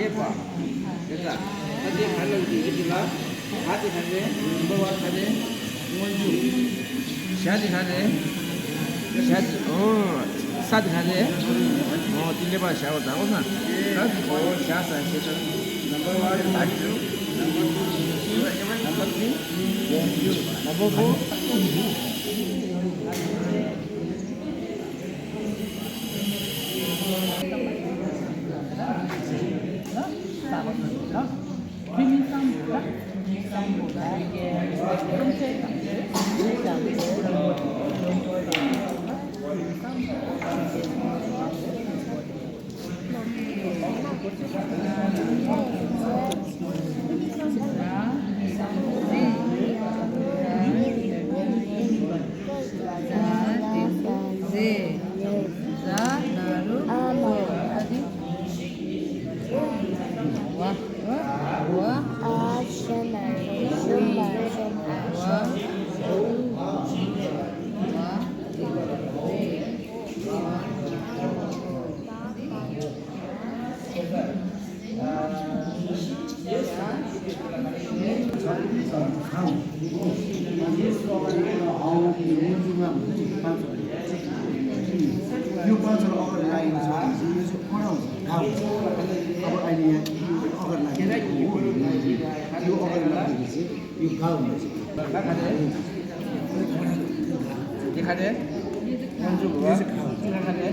siapa? Dengar. Tadi kalau diistilah hati hati, bawa hati, munju. Syadi hati, syadi. Oh, sadi hati. Oh, tiga bahasa apa tahu kan? Kan? Oh, syasa syasa. Number one, tadi tu. Number three, number four. 비밀상보다 이게 형태감들, 물감들, यो पाँचवटा अगाडि लागेको छ भने चाहिँ यो चाहिँ पढाउँछ गाउँछ अब अहिले यहाँ यो अगाडि लागेको हो यो अगाडि लाग्दाखेरि चाहिँ यो गाउँ हुँदैछ Dia kata, munju gua. Dia kata,